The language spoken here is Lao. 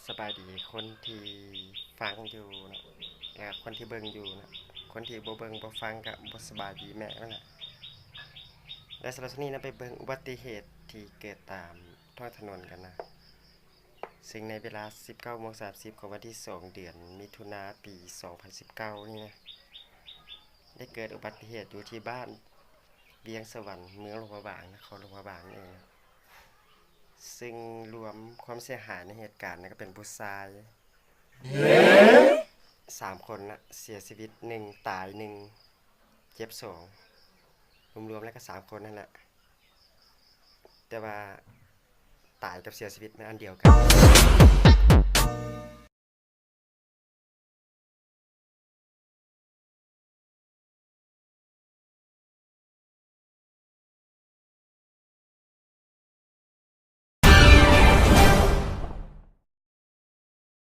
ສະບາຍດີຄົນທີ່ຟັງຢູ່ເນາະ ແລະ ຄົນທີ່ເບິ່ງຢູ່ເນາະ. ຄົນທີ່ບໍ່ເບິ່ງບໍ່ຟັງກະບໍ່ສະບາຍດີແມ່ມັນແຫຼະ. ແລະ ສຳລັບຊ່ວງນີ້ນະ ໄປເບິ່ງອຸບັດຕິເຫດທີ່ເກີດຕາມທ້ອງຖະໜົນກັນນະ. ເຊິ່ງໃນເວລາສິບເກົ້າໂມງສາມສິບຂອງວັນທີສອງ ເດືອນມິຖຸນາ ປີສອງພັນສິບເກົ້ານີ້ນະ ໄດ້ເກີດອຸບັດຕິເຫດຢູ່ທີ່ບ້ານວຽງສະຫວັນ ເມືອງຫຼວງພະບາງ ນະຄອນຫຼວງພະບາງນັ້ນເອງ. ເຊິ່ງລວມຄວາມເສຍຫາຍໃນເຫດການນະ ກະເປັນຜູ້ຊາຍສາມຄົນນະ ເສຍຊີວິດໜຶ່ງ ຕາຍໜຶ່ງ ເຈັບສອງ ລວມໆແລ້ວກະສາມຄົນຫັ້ນແຫຼະ. ແຕ່ວ່າຕາຍກັບເສຍຊີວິດແມ່ນອັນດຽວກັນ.